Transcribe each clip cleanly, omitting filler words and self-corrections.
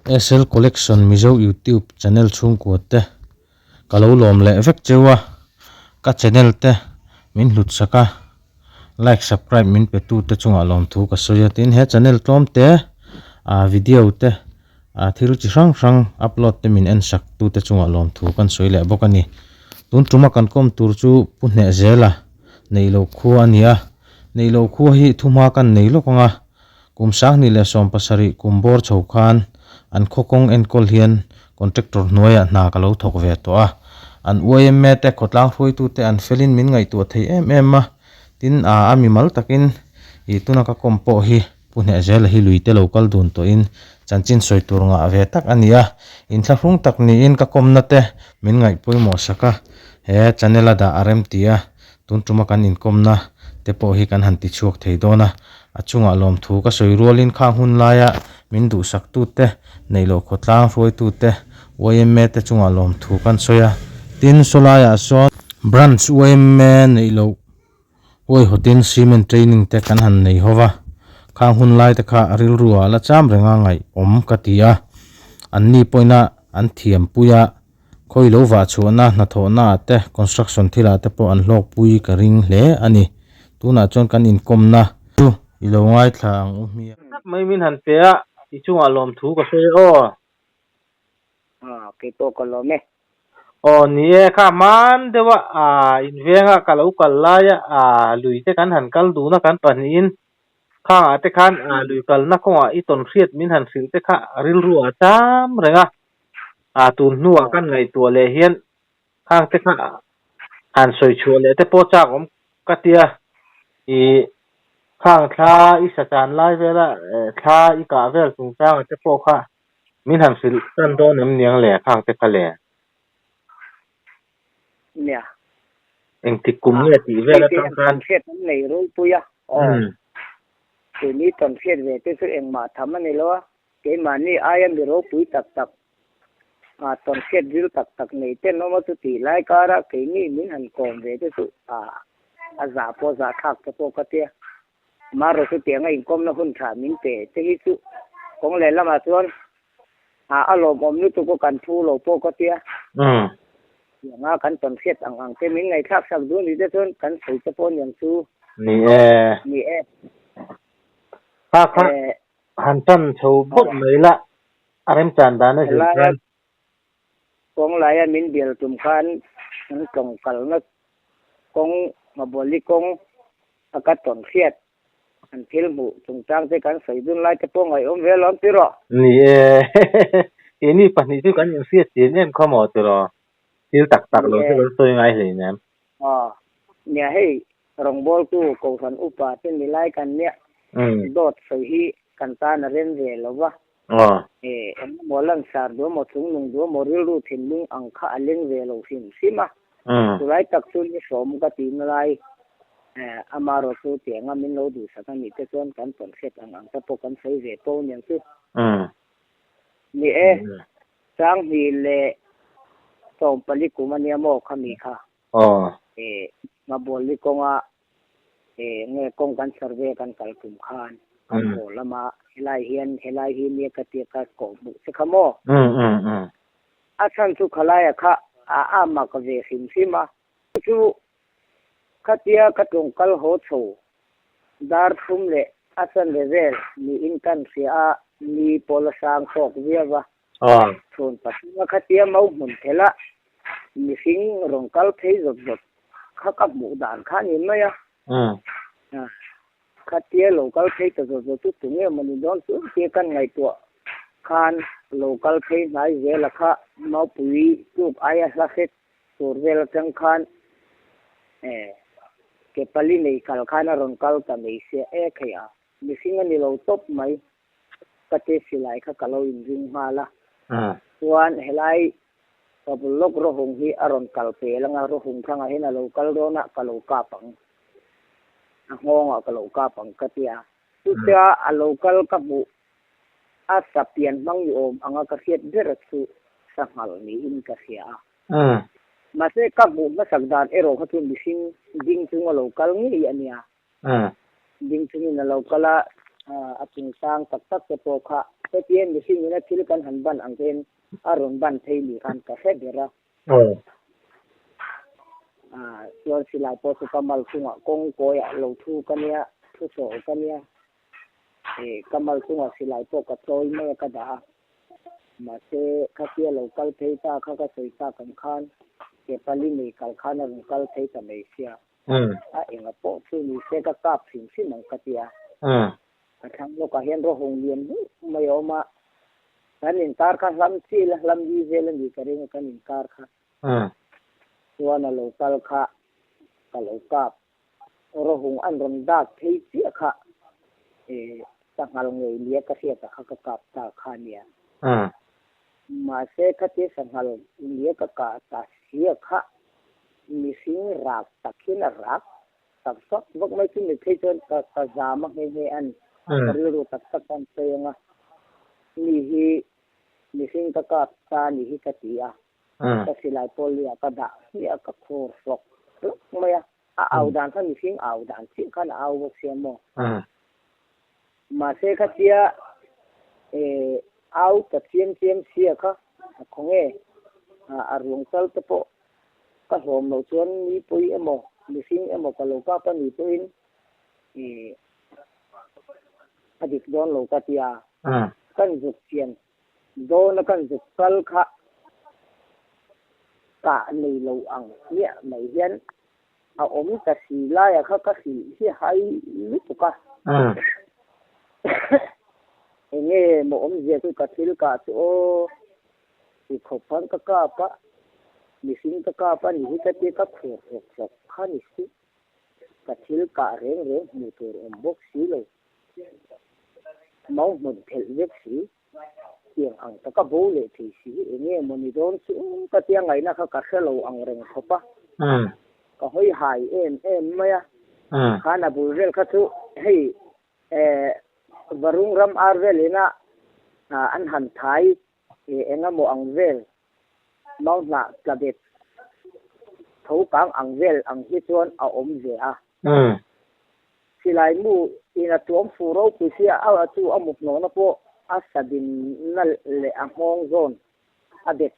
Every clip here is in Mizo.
SL Collection Mizo YouTube channel chhungkua te ka lo lawm leh vek cheu a, ka channel te min hlut sak a, like subscribe min pe tu te chungah lawmthu ka sawi a, tin he channel tlawm te ah video te ah thil chi hrang hrang upload te min en sak tu te chungah lawmthu kan sawi leh bawk a ni. Tun tuma kan kawm tur chu Pu Hneh Zela neih loh khua a ni a, neih loh khua hi thuhma kan nei lawk ang a, Kum 2017 kum bawr chho khan an khaw kawng enkawl hian contractor hnuaiah hna ka lo thawk ve tawh a. An YMA te khawtlang hruaitute an felin min ngaihtuah thei em em a, tin a a mimal takin ih tuna ka kawm pawh hi Pu Hnehzela hi luite lo kal dun tawhin chanchin sawi tur ngah ve tak a ni a. Inthlahrung tak niin ka kawmna te min ngaihpawimawh sak a, he channel a dah a rem ti a, tun tuma kan inkawmna te pawh hi kan han ti chhuak thei dawn a. A chungah lawmthu ka sawi rualin khang hun laia min duhsaktute, neihloh khawtlang hruaitute, yma te chungah lawmthu kan sawi a. Tin, sawlaiah sawn Branch yma neihloh huaihawtin cement training te kan han nei ho va, khang hun lai te kha rilru ah la cham renga ngaihawm ka ti a. Anni pawhina an thiampui a, khawi lo vah chhuahna hnathawhna ah te construction thil ah te pawh an hlawkpui ka ring hle a ni. Tunah chuan kan inkawmna chu i lo ngaithla ang u hmia. Tak mai min han pe a, i chungah lawmthu ka sawi e aw. Aw, kei pawh ka lawm e. Aw ni e, kha hman deuh a, aa invenga ka lo kal laia aa lui te kan han kal dun a kan pahnihin khangah te khan aa lui kalna kawngah i tawn hriat min han hrilh te kha rilru a cham reng a. A tun hnuah kan ngaihtuah leh hian khang te kha han sawi chhuah leh te pawh chak awm ka tia ih khang thla i sa chan lai vela thla i kah vel chungchanga te pawh kha min han hrilh tan dawn em niang le khang te kha le. Nia. Engtik kum nge tih vel atang khan. Hriat an nei ropui a. Aw. Keini tawn hriat ve te chu engmah tham a ni lo a. Keimahni aia mi ropui tak tak, ah tawnhriat ril tak tak nei ten awm a chutih lai kara keini min han kawm ve te chu ah a zah pawh zah thlak te pawh ka tia. Amaherawh chu tianga inkawmna hun tha min pe te hi chu kawng leh lamah chuan ah a lawmawm lutuk a kan thu lo pawh ka tia. Tianga kan tawnhriat ang ang te min ngaihthlak sak duh ni te chuan kan sawi te pawh aniang chu. Ni e. Ni e. Kha kha. Han tan chho bawk mai la, a remchan dan a zir chuan. Kawng laia min bial tum khan an tlawng kalna kawng Mabawli kawng a ka tawn hriat an thil hmuh chungchang te kan sawi dun lai te pawh ngaihawm ve alawm tiraw? Ni e, keini pahnih chu kan inhriat chian em kha maw tiraw? Thil tak tak lo chu kan sawi ngai hleinem. Aw, nia hei Rawngbawltu Kohhran upa te ni lai kan nia dawt sawi hi kan tan a rem ve lo va. Eng emaw lansar duh emaw chungnung duh emaw rilru thinlung ang kha a leng ve lo hrim hrim a. Chulai tak chu ni hrawm ka tihna lai amarawh chu tianga min lo duhsak a nih te chuan kan tawnhriat ang ang te pawh kan sawi ve po aniang chu. Ni e, 2014 kum ania maw khami kha. Aw. E Mabawlli kawnga e nge kawng kan survey kan kal tum khan kan haw lama helai hian helai hi nia ka tia ka kawh hmuh che kha maw? A chhan chu khalaia kha a a mak ve hrim hrim a. Chu khatia ka tlawng kal haw chho dar thum leh a chanve vel niin kan hria a, ni pawl a sang tawk viau a. Chhun pathum a khatia mau hmun thelh a, mihring rawn kal phei zawt zawt kha ka hmuh dan kha a ni mai a. Khatia lo kal phei ta zawt zawt chu tunge maw ni dawn chu tia kan ngaihtuah khan lo kal phei hnai zel a kha maupui tluk aia hla hret tur vel atang khan ke pali nei kal khan a rawn kal ta mai sia e khei a, mihring a ni lo tawp mai. Ka te silai kha ka lo inring nghal a, chuan helai ka bul lawk rawhung hi a rawn kal pel ang a, rawhung thlangah hian a lo kal dawn a, ka lo kap ang, a nghawngah ka lo kap ang ka ti a. Chutia a lo kal ka hmuh a sapian hmang ni awm anga ka hriat ber chu sanghal niin ka hria a. Mahse ka hmuh hmasak dan erawh kha chu mihring ding chunga lo kal ngei a nia. Ding chungin a lo kal a, a chungchang tak tak te pawh kha. Hetia mihring ina thil kan han ban ang te hian a rawn ban phei ni khan ka hre ber a. Chuan silai pawh chu ka mal chungah kawng kawiah lo thu ka nia, thu sawh ka nia. Ka mal chungah silai pawh ka chawi mai a ka dah a. Mahse khatia lo kal phei ta kha ka sawi tak ang khan ke pali nei kal khan a rawn kal phei ta mai sia. A enga pawh chu ni se ka kap hrim hrim ang ka ti a. Ka thlang lawkah hian rawhawng lian deuh mai a awm a. Kan inkar kha hlam chi la hlam li vel a nih ka ring a kan inkar kha. Chuan a lo kal kha ka lo kap. Rawhung an rawn dak phei chiah kha sanghal ngei nia ka hriat ah kha ka kap ta kha nia. Mahse khatia sanghal nia ka kah ta sia kha mihring rak tak hian a rak tak vak vak mai chu mi phei chuan ka ka zam a nghe nghe a ni. Ka rilru tak tak khan sawi ang a, mi hi mihring ka kap ta ni hi ka ti a, ka silai pawl liah ka dah hmiah a ka khur hlawk hlawk mai a, a au dan kha mihring au dan chiah khan a au bawk sia maw. Mahse khatia au ta chiam chiam sia kha a khawnge a ruang chal te pawh ka hlawm loh chuan mi pawi emaw mihring emaw ka lo kap a nih pawhin a dik dawn lo ka tia kan zuk chian dawn a kan zuk kal kha kah nei lo ang hmiah mai hian A awm ta si laia kha ka hrilh hi hai lutuk a. Enge maw awmzia chu ka thil kah chu aw ti khawp khan ka kap a, mihring ka kap a ni hi ka tia ka khur hlawk hlawk kha ni suh. Ka thil kah reng reng hmuh tur awm bawk si lo. Mau hmun phelh vek si. Tiang ang taka bo leh thei si hi eng nge maw ni dawn chu ka tia ngaihna kha ka hre lo ang reng khawp a. Ka hawi hai em em mai a. Khan a bul vel kha chu hei Varung ram ar vel ina an han thai eng emaw ang vel mau hnah tla bet tho kang ang vel ang hi chuan a awm ve a. Silai mu in a tuam fu ropui sia a chu a mut hnawhna pawh a sa dinna leh a nghawng zawn a bet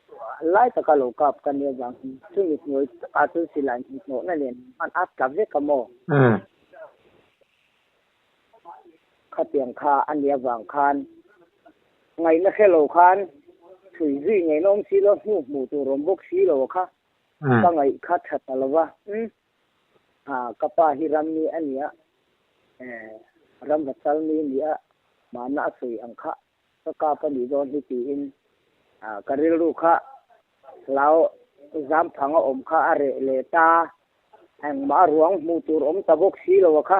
lai taka lo kap ka nia vang chumi hnuai takah chuan silai hmu hnawhna nen hman a tla vek a maw? Khatiang kha a nia vang khan ngaihna hre lo khan chhui zui ngaihna awm si lo hnu hmuh tur awm bawk si lo kha ka ngaih kha tha ta lo va. Ka pa hi ram mi a ni a, ram vatsal mi a ni a, mahna a sawi ang kha ka kap a nih dawn hi tiin ka rilru kha hlau zam phang a awm kha a reh leh ta, engmah a ruang hmuh tur awm ta bawk si lo a kha.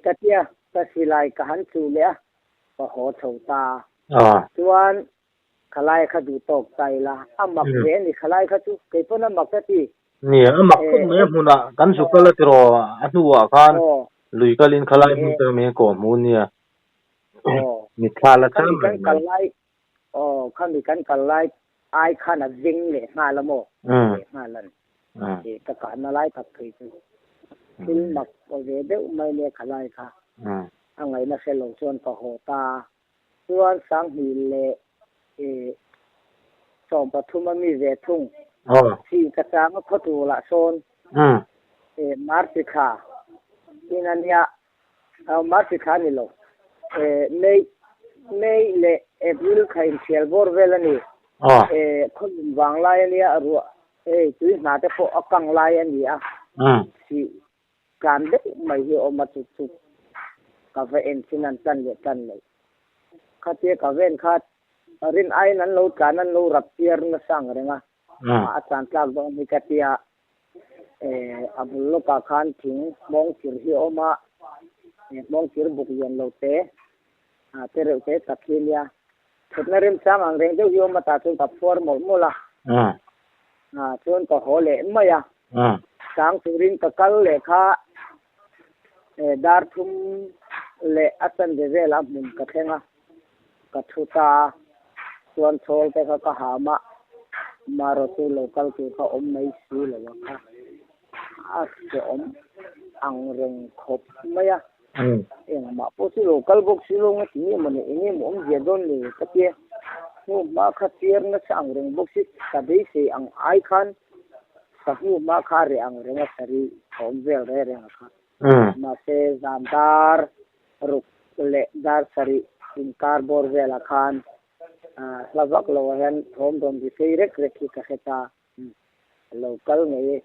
Ka tia ka silai ka han chuh leh a, ka haw chho ta. Chuan Khalai kha duh tawk ta ila, a mak ve a ni khalai kha chu, kei pawn a mak ka ti. Nia, a mak khawp mai a hmunah kan zu kal a tiraw, a hnuah khan lui kalin khalai hmun te mai kawh hmu nia, mitthla la cham reng mai. Aw, khami kan kal lai ai khan a veng leh nghal a maw, leh nghal an, ka kahna lai tak phei chu thil mak ve deuh mai nia khalai kha, a ngaihna hre lo chuan ka haw ta. Chuan 2000 leh 13 a mi ve thung. Chi ka chang a khaw tur lah sawn March thla in a nia, March thla a ni lo, May May leh April kha inthial bawr vel a ni. Khaw lum vang lai a nia, ruah tui hna te pawh a kang lai a ni a, chi Tlan deuh mai hi a awm a chu chu ka va en chin an tlan leh tlan loh. Khatia ka va en kha rin aiin an lo tlan an lo rap chiar nasa ang reng a, a tlan tlak dawn hi ka tia a bul lawkah khan thing hmawng thir hi a awm a, hmawng thir buk lian lo te te reuh te tak hi a nia. Thutna remchang ang reng deuh hi a awm a tah chuan ka phuar mawlh mawlh a, chuan ka haw leh mai a. Sang turin ka kal leh kha dar thum leh a chanve velah hmun ka thleng a, ka thu ta a, chuan chhawl te kha ka ham a, marawh chu lo kal tur kha awm mai si lo a kha a hrehawm ang reng khawp mai a. Engmah pawh chu lo kal bawk si lo nga ti nge mawni eng nge maw awmzia dawn le ka tia. Hnu hma kha chiar nasa ang reng bawk si ka beisei ang ai khan sa hnu hma kha a reh ang reng a sarih a awm vel reng reng a kha. Mahse zan dar ruk leh dar sarih inkar bawr velah khan hla vak lo ah hian thawm rawn ri phei rek rek hi ka hre ta. Lo kal ngei e,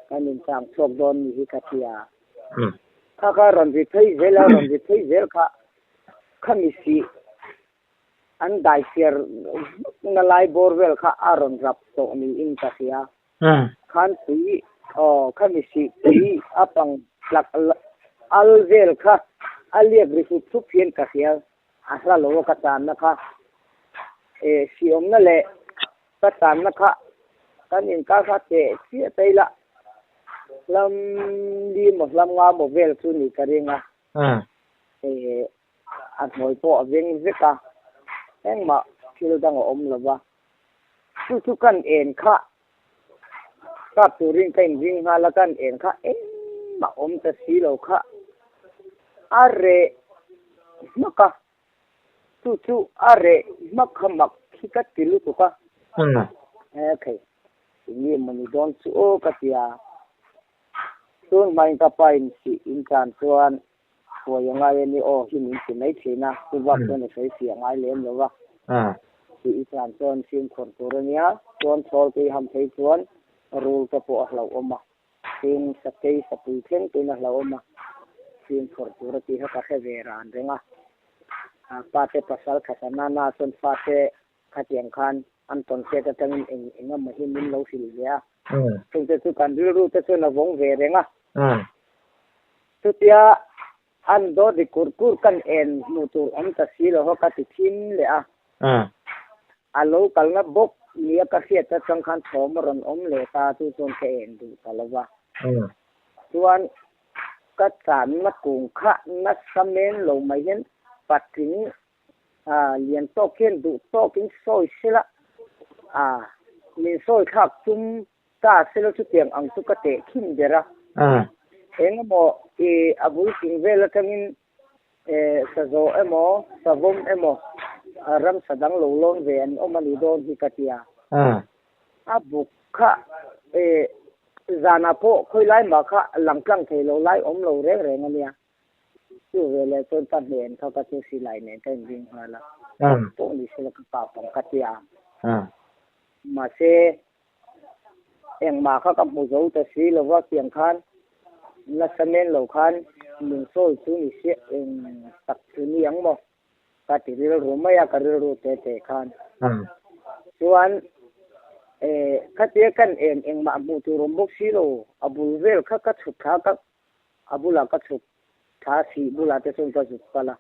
kan inchang chhuak dawn ni hi ka ti a. Kha kha rawn ri phei zel a, rawn ri phei zel kha khami sih an dai siar na lai bawr vel kha a rawn rap tawh niin ka hria. Khan tui aw khami sih tui a pang tlak al vel kha a liak ri hlup hlup hian ka hria. A hla lo a ka channa kha e sih awmna leh Ka tanna kha kan inkar kha teh chiah ta ila, hlam li maw hlam nga maw vel chu ni ka ring a, a hnuai pawh a veng vek a, engmah thil dang a awm lo va, chu chu kan en kha kap turin ka inring nghal a, kan en kha engmah awm ta si lo kha a reh hmak a. Chu chu a reh hmak kha mak hi ka ti lutuk a. Okay. Enge mawni dawn chu aw ka ti a. Tun hmain ka pa in sih in tan chuan hruai a ngai a ni aw hi min ti mai thin a, chu bak chuan a sawi fiah ngai lem lo va. Sih i tan chuan fimkhur tur a nia, chuan chhawl te i ham phei chuan rul te pawh a hlauhawm a. Tin, sakei sapui thleng tuin a hlauhawm a, fimkhur tur a tih kha ka hre ve ran reng a. Pate pasal khat a nana chuan fate khatiang khan an tawn hriat atangin eng eng emaw hi min lo hrilh ve a. Chungte chu kan rilru te chuan a vawng ve reng a. Chutia an dawt ri kur kur kan en hmuh tur awm ta si lo kha ka ti thin leh a. A lo kalna bawk nia ka hriat atang khan thawm a rawn awm leh ta chu chuan ka en duh ta lo va. Chuan ka channa kung kha nasa men lo mai hian patling lian tawk hian duh tawkin sawi sela min sawi thlak tum Ta sela chutiang ang chu ka teh khin ber a. Engemaw i a bul chung vel atangin sazaw emaw, savawm emaw ramsa dang lo lawn ve an awm a ni dawn hi ka ti a. A buk kha zanah pawh khawi lai mah kha lang tlang thei lo lai awm lo reng reng a nia. Chu veleh chuan ka hnen kha ka chu silai nen ka inring nghal a, pawh ni sela ka kap ang ka ti a. Mahse, engmah kha ka hmu zo ta si lo va, tiang khan nasa men lo khan min sawi chu ni se eng tak chu ni ang maw ka ti rilru mai a, ka rilru te te khan. Chuan khatia kan en engmah hmuh tur awm bawk si lo, a bul vel kha ka chhuk thla ka a bulah ka chhuk thla sih bulah te chuan ka zuk kal a,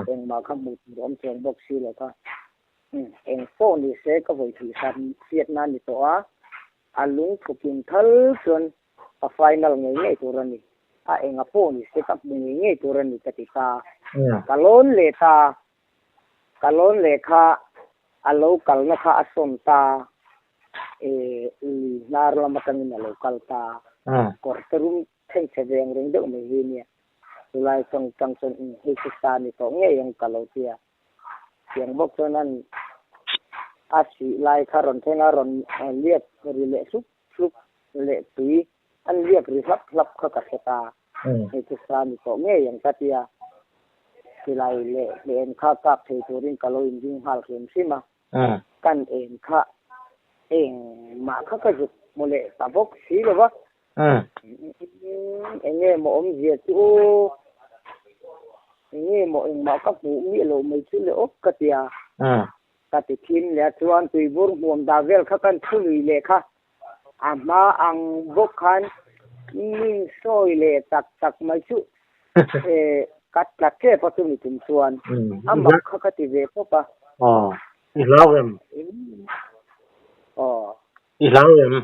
engmah kha hmuh tur awm chuang bawk si lo kha. Eng pawh ni se ka vawi thih hran hriatna a ni tawh a, a lung thukin thal chuan ka final ngei ngei tur a ni. A enga pawh ni se ka hmu ngei ngei tur a ni ka ti ta. Ka lawn leh ta, ka lawn leh kha a lo kalna kha a sawn ta, lui hnar lam atangin a lo kal ta, kawr te rum thleng chhe veng reng deuh mai hi nia. Chulai chang chang chuan hei chu sa ni tawh ngei ang ka lo ti a. Tiang bawk chuan an a sih lai kha rawn thleng a, rawn liak ri leh hlup hlup leh tui an liak ri hlap hlap kha ka hre ta. Hei chu sa ni tawh ngei ang ka ti a. Silai leh hlen kha kap thei turin ka lo inring nghal hrim hrim a. Kan en kha engmah kha ka zuk hmu leh ta bawk si lo va. Eng nge maw awmzia chu aw, eng nge maw engmah ka hmuh miah loh mai chu le awp ka ti a. Ka ti thin leh a chuan tuibur hmuam dah vel kha kan thu lui leh kha a hma ang bawk khan min sawi leh tak tak mai chu ka tla tep a chumi tum chuan a mak kha ka ti ve tawp a. Aw, i hlau em? Aw. I hlau em?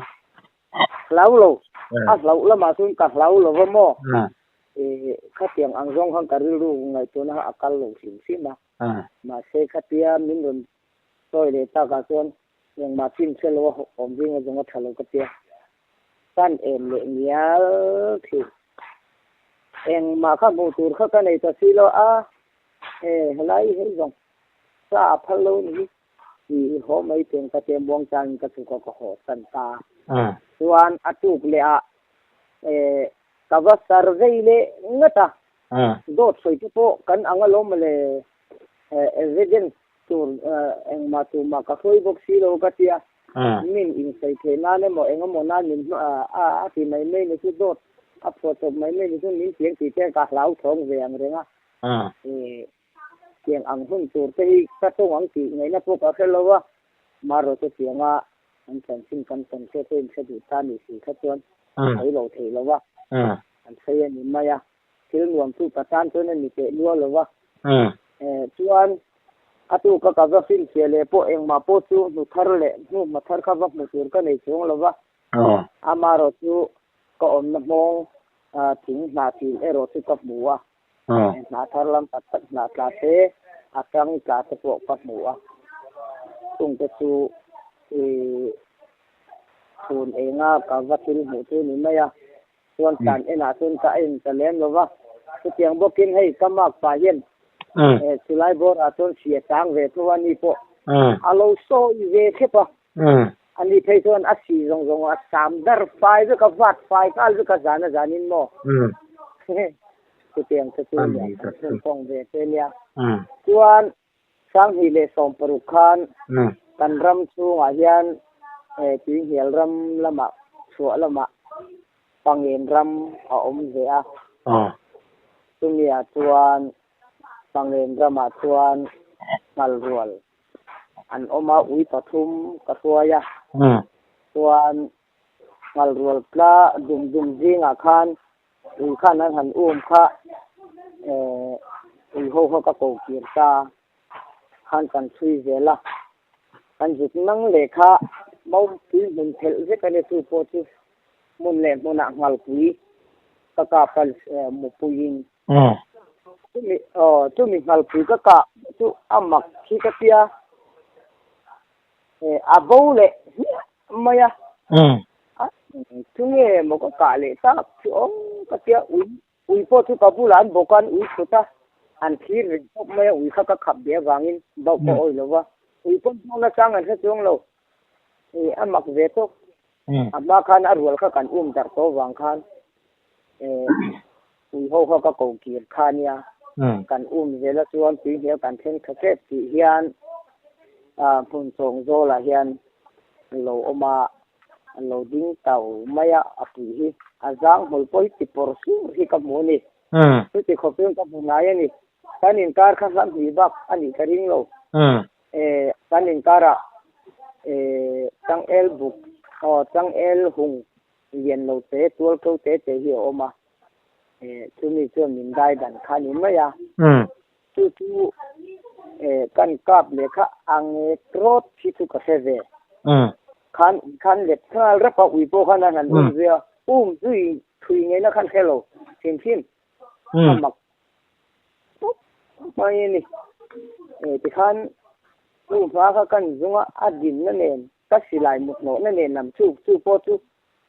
Hlau lo. A hlauh lamah chuan ka hlau lo va maw? Khatiang ang zawng khan ka rilru ngaihtuahna kha a kal lo hrim hrim a. Mahse khatia min rawn sawi leh takah chuan engmah chin hre lo a awm zinga zawng a tha lo ka tia. Kan en leh ngial thin. Engmah kha hmuh tur kha ka nei ta si lo a, e helai hei zawng sa a phal lo ni hi tih haw mai teng ka tia muang changin ka chhuk a ka haw san ta. Chuan a tuk leh ah e ka va survey leh ngat a, dawt sawi te pawh kan ang alawm mawle evidence tur engmah tumah ka hruai bawk si lo ka tia, min insawi theih nan emaw eng emaw nan min a ti mai mai ni chu dawt a phuah chawp mai mai ni chu min tiang tih te ka hlau thawng ve ang reng a, tiang ang hun tur te hi ka tawng ang tih ngaihna pawh ka hre lo a, marawh chu tianga an chanchin kan tawn hriat te inhre duh ta ni si kha chuan sawi lo theih lo a, an sawi a ni mai a. Thil nuam chu ka tan chuan a ni teh luah lo va. Chuan a tuka ka va finfiah leh pawh engmah pawh chu hnu thar leh hnuhma thar kha va hmu tur ka nei chuang lo va. Amaherawh chu ka awmna hmawng thing hnah thil erawh chu ka hmu a. Hnah thar lam tak tak hnah tla te, a tang tla te pawh ka hmu a. Chungte chu chhun enga ka va thil hmuh chu ni mai a. Chuan tlan enah chuan ka en ta lem lo va, chutiang bawkin hei ka mark pah hian chulai bawrah chuan hria chang ve tho a ni pawh a lo sawi ve thlep a, a ni phei chuan a si zawng zawng a sam dar fai vek a, vat fai nghal vek a zan a zanin maw chutiang te chu nia kan chhungkawng ve te nia. Chuan 2016 khan kan ram chhungah hian Tuihnial ram lamah chhuah lamah Pangen ram a awm ve a. Chumiah chuan Pangen ramah chuan Nghalrual an awm a, ui pathum ka hruai a. Chuan Nghalrual tla dum dum zingah khan Ui khan an han um kha ui ho kha ka ko kir ta khan kan chhui zel a, kan zuk nang leh kha maupui hmun phelh vek a ni chu pawh chu hmun leh hmunah nghalpui ka kap a mupuiin chumi aw chumi nghalpui ka kah chu a mak khi ka tia a bo leh hmiah mai a. Tunge maw ka kah leh tak chu aw ka tia ui ui pawh chu ka bulah an bawk a an ui thut a an thlir reng khawp mai a ui kha ka khap ve avangin bauh ka awi lo va ui pawh hmang nachang an hre chuang lo ih a mak ve tawk a hma khan a rual kha kan um darh tawh avang khan eh ui ho kha ka ko kir kha nia kan um zel a chuan tui hnial kan thleng tha tep tih hian ah hmun chawng zawlah hian an lo awm a an lo ding tau mai a, a pui hi a zang hmul pawh hi ti pawr sur hi ka hmu a ni. Chuti khawp chuan ka hmu ngai a ni. Kan inkar kha hlam hnih bak a nih ka ring lo. Eh, kan inkarah eh changel buk aw changel hung lian lo te tual to te te hi a awm a. Eh, chumi chuan min dai dan kha a ni mai a. Chu chu eh kan kap leh kha a nge trawt hi chu ka hre ve. Khan khan let nghal rep a ui pawh khan a han um zui a, um zui thui ngeina khan hre lo hrim hrim a mak pawp mai a ni. Eh tikhan chu hma kha kan zung a, a dinna nen ka silai mu hnawhna nen lam chu chu pawh chu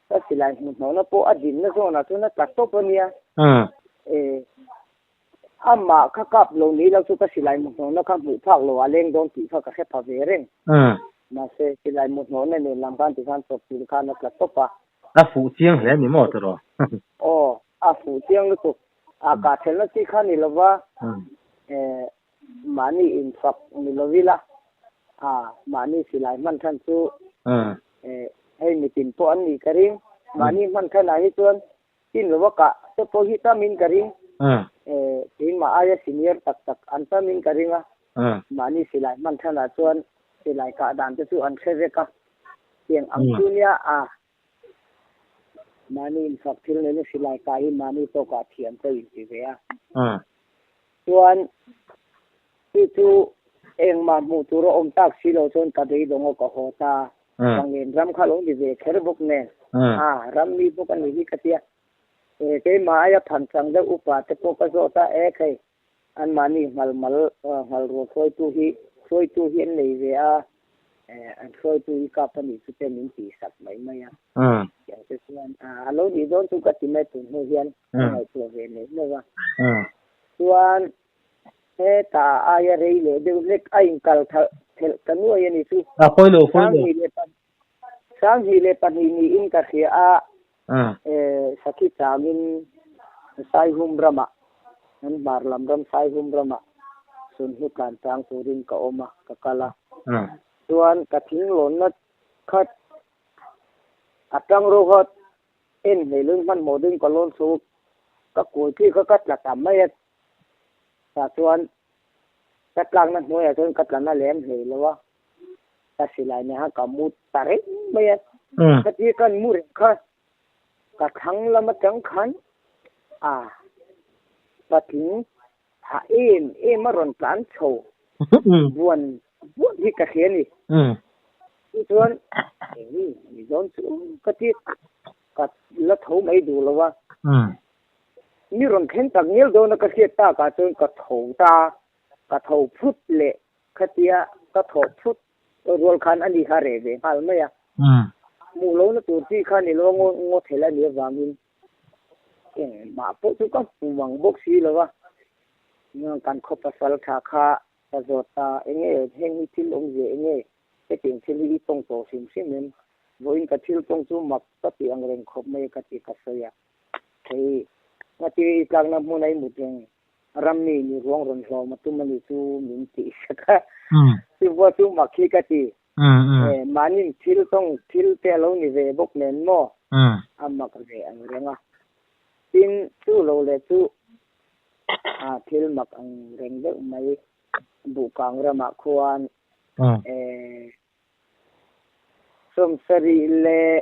ka silai mu hnawhna pawh a dinna zawnah chuan a tla tawp a nia. Eh Amah kha kap lo ni lo chu ka silai mu hnawhna kha hmuh phak lo a leng dawn tih kha ka hre pha ve reng. Mahse, silai mu hnawhna nen lam khan tikhan chawp tur khan a tla tawp a. A fuh chiang hle ni maw tiraw? Aw, a fuh chiang lutuk. A kah thelna chi kha ni lova, mahni infak ni lovila, mahni silai hman than chu hei mitin pawh an nih ka ring. Mahni hman thanah hi chuan Tin lo a kah te pawh hi tamin ka ring. Keimah aia senior tak tak an tamin ka ring a. Mahni silai hman thanah chuan silai kah dan te chu an hre vek a. Tiang ang chu nia a. Mahni infak thil nena silai kah hi mahni tawkah thiam ka inti ve a. Chuan chu chu engmah hmuh tur a awm tak si lo chuan ka beidawng a ka haw ta. Pangen ram kha lo ni ve kher bawk nen. A ram mi bawk a ni hi ka tia. E keimah aia phan chang deuh upa te pawh ka zawt a, e khei anmahni nghal mal nghal rual hruaitu hi hruaitu hi an nei ve a, e an hruaitu hi kap a nih chu te min tihsak mai mai a. Tiang te chuan. A lo nih dawn chu ka ti mai tun hnu hian ka ngaihtuah ve neuh neuh a. Chuan hetah aia rei leh deuh hlek a inkal thalh thelh ta nuai a ni chu. A pawi lo, pawi lo. Sanghnih leh pahnih niin ka hria a, Sakhi changin Saihum ramah, kan hmar lam ram Saihum ramah sunhlu tlan chang turin ka awm a, ka kal a. Chuan ka thinglawnna khat A tang ro kha en hlei lo in hmanhmawh deuhin ka lawn chho ka kawi khi kha ka tla tam mai a tah chuan ka tlakna hnuaiah chuan ka tla na lem hlei lo a ka silai nen khan ka mu ta reng mai a khatia kan mu reng kha ka thlang lam atang khan a patling ha em em a rawn tlan chho buan buan hi ka hria a ni. Chu chuan eng ni dawn chu ka ti ka la tho mai duh lo a. Mi rawn thleng tak ngial dawn a ka hriat tak ah chuan ka tho ta ka tho phut leh khatia ka thawh phut rual khan a ni kha reh ve nghal mai a. Hmuh lohna tur chi kha ni lo a ngaw thel a nih avangin Engmah pawh chu ka hmu mang bawk si lo a, kan khaw pasal tha kha ka zawt a, enge heng hi thil awmzia enge hetiang thil hi i tawng tawh hrim hrim em? Vawiin ka thil tawng chu mak ka tih ang reng khawp mai ka ti ka sawi a, hei ngati i tlakna hmun a i mut reng ram mi ni ruang rawn hlawm a tum a ni chu min tih sak a, chuvua chu mak hi ka ti. Mahni thil tawng thil te a lo ni ve bawk nen maw? A mak ve ang reng a. Tin, chu lo leh chu a thil mak ang reng deuh mai. Buhkang ramah khuan sawmsarih leh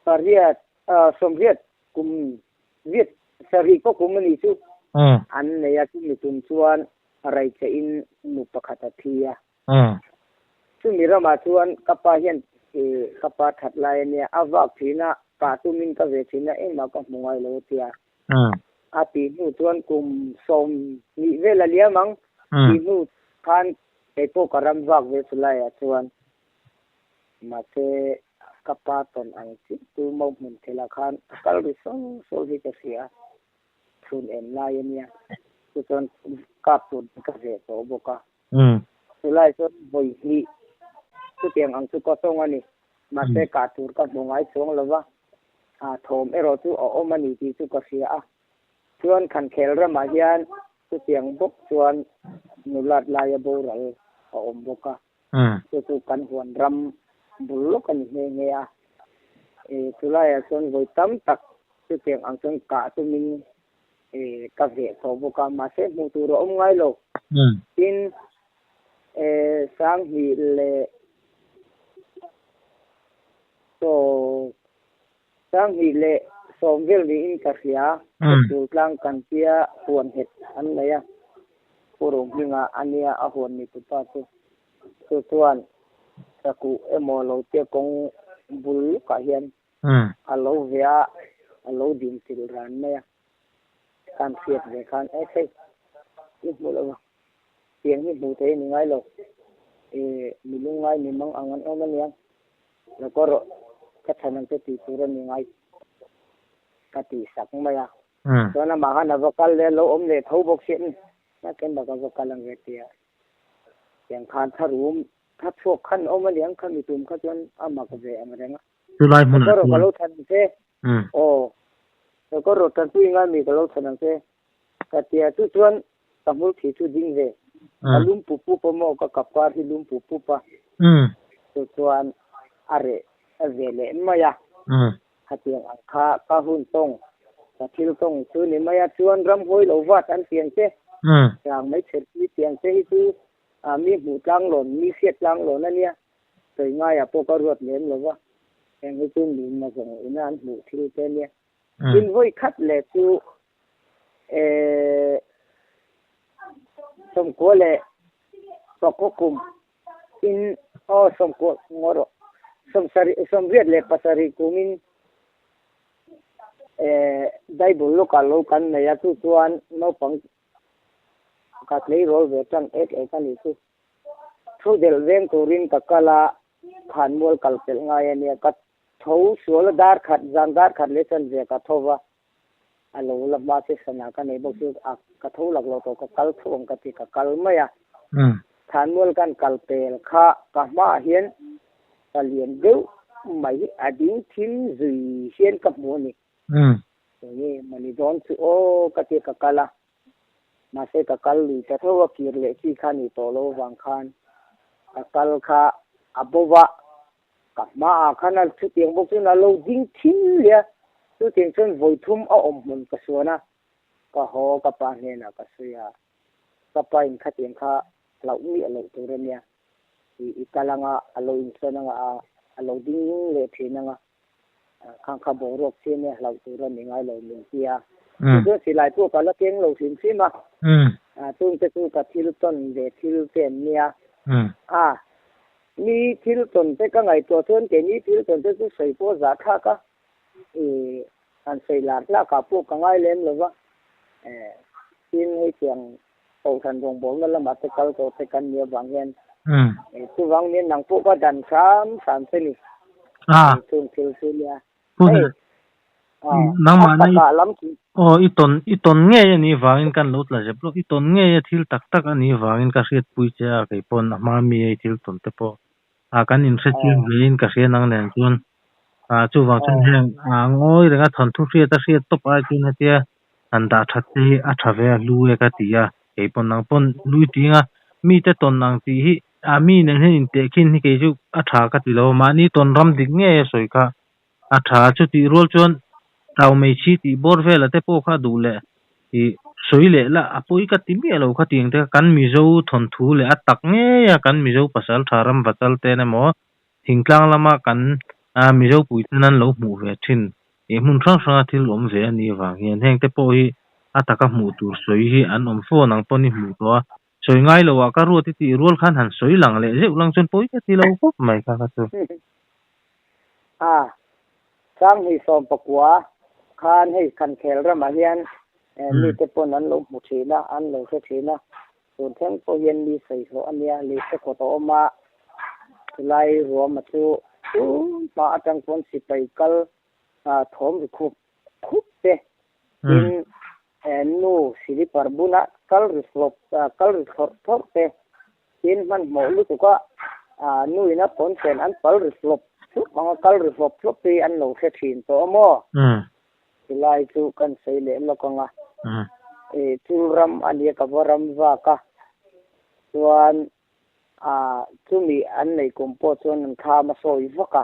pariat sawmriat kum riat sarih pawh kum a nih chu an nei a, chumi tum chuan raicheh-in nu pakhat a thi a. Chumi ramah chuan ka pa hian ka pa that lai a nia, a vak thin a, kah tumin ka ve thin a, engmah ka hmu ngai lo a tia. A tih hnu chuan kum 20 vel a liam ang tih hnu khan kei pawh ka ram vak ve chu laiah chuan mahse ka pa tawn ang chiah chu mau hmun thelah khan a kal ri saw saw hi ka hria. Chhun en lai a nia, chu chuan kap tur chu ka zeh tawh bawk a. Chulai chuan vawi hnih chutiang ang chu ka tawng a ni. Mahse kah tur ka hmu ngai chuang lo va, thawm erawh chu a awm a ni tih chu ka hria a. Chuan Khankhel ramah hian chutiang bawk chuan nulat laia boral a awm bawk a. Chu chu kan huan ram bul lawk a ni nghe nghe a. Chulaiah chuan vawi tam tak chutiang ang chuan kah tumin ka veh tawh bawk a, mahse hmuh tur a awm ngai lo. Tin, 2000 leh 2010 vel niin ka hria, Tul tlang kan tia huan nghet an nei a, Pu Rohminga a nia a huan ni tupa chu. Chu chuan Sakuh emaw lo tia kawng bul lukah hian a lo ve a, a lo din chilh ran mai a. Kan hriat ve khan e hei i hmu lo ang, tiang hi hmuh theih a ni ngai lo, e mi lungngai mi mang ang an awm a nia. Lo kawr rawh, ka chhan ang che tih tur a ni ngai ka tih sak mai a. Chuan amah khan a va kal leh a, lo awm leh tho bawk si a, keimah ka va kal ang ve tia. Tiang khan tha rum, tha chhuak khan awm a niang kha mi tum kha chuan a mak ve ang reng a. Chulai hmunah chuan. Lo kawr rawh ka lo chhan ang che. Aw, lo kawr rawh tanpui ngai mi ka lo chhan ang che. Ka tia chu chuan ka hmul thi chu ding ve. Ka lum pup pup a maw, ka kap kar hi lum pup pup a. Chu chuan a reh ve leh mai a. Khatiang ang kha ka hun tawng, ka thil tawng chu ni mai a. Chuan ramhuai lo vat an tiang che, rang mai chherpui tiang che hi chu mi hmuh tlang lawn, mi hriat tlang lawn a nia. Sawi ngaiah pawh ka ruat lem lo va. Heng hi chu nunna zawng ina an hmuh thil te a nia. Tin vawi khat leh chu 90 leh 90 kum in aw 90 ngaw rawh 70 87 kumin Bible lawkah lo kan nei a chu chuan naupang ka tleirawl ve tan ek ek a nih chu. Thu delh veng turin ka kal a, khanmual kal pelh ngai a nia ka. Tho sual a dar khat zan dar khat leh chuan ve ka tho va, a lo la hma che sana ka nei bawk chu a ka tho lak lo tawh ka kal tho ang ka ti ka kal mai a. Thlanmual kan kal pel kha ka hmaah hian palian deuh mai hi a ding thim zui hian ka hmu a ni. Enge mawni dawn chu aw ka ti ka kal a, mahse ka kal lui ta tho a kir leh chi kha ni tawh lo avang khan ka kal kha a bo va, ka hmaah khan a chutiang bawk chuan a lo ding thim leh a, chutiang chuan vawi thum a awm hmun ka suan a, ka haw ka pa hnenah ka sawi a, ka pa in khatiang kha hlauh miah loh tur a nia, i kal anga a lo insawn anga a lo ding leh thin anga. Khang kha boruak chi ania hlauh tur a ni ngai lo min ti a. Chu chuan silai pawh ka la keng lo hrim hrim a. Chungte chu ka thil tawn ve thil te an nia. A, mi thil tawn te ka ngaihtuah chuan keini thil tawn te chu sawi pawh zah thlak a. I han sawi lar tlakah pawh ka ngai lem lo va. Tin, hei tiang Kohhran rawngbawlna lamah te kal tawh te kan nih avang hian chuvang nia nang pawh ka dan hram hram che ni. Chung thil chu nia. Hei a takah lam chu. Aw i tawn i tawn ngei a nih vangin kan lo tla zep lawk. I tawn ngei a thil tak tak a nih vangin ka hriatpui che a kei pawn a hma mi ei thil tawn te pawh a kan inhrechiang vein ka hria nang nen chuan a chuvang chuan heng a ngawi renga thawnthu hriat a hriat tawp ai chuan hetia han dah that te hi a tha ve a hlu e ka ti a, kei pawn nang pawn lui ting a, mite tawn ang tih hi a mi nen hian intehkhin hi kei chu a tha ka ti lo a, mahni tawn ram dik ngei a sawi kha a tha chutih rual chuan tau meichhi tih bawr vela te pawh kha duh leh ih sawi leh la a pawi ka ti miah lo kha tiang te kha kan Mizo thawnthu leh a tak ngei a kan Mizo pasal tha ram vatal ten emaw Thingtlang lama kan Mizo puiten an lo hmuh ve thin ih hmun hrang hranga thil awm ve a nih avang hian heng te pawh hi a taka hmuh tur sawi hi an awm fo nang pawn i hmuh tawh a, sawi ngai lo ah ka ruat i tih rual khan han sawi lang leh zeuh lang chuan pawi ka ti lo khawp mai kha kha chu. A, Sanghnih 19 khan hei Khankhel ramah hian mite pawn an lo hmu thin a, an lo hre thin a, Tun thleng pawh hian mi sawi hlawh a nia, lei kawt a awm a, chulai ruama chu tun hma atang pawn sipai kal thawm ri khup khup te tin nu silipar buna kal ri hlawp kal ri thlawrh thlawrh te tin hmanhmawh lutuk a nu ina pawnfen an pal ri hlawp hlawp anga kal ri hlawp hlawp hi an lo hre thin tawh a maw? Chulai chu kan sawi leh lawk ang a, chul ram a nia ka va ram vak a, chuan chumi an nei kum pawh chuan an thlam a sawi vak a,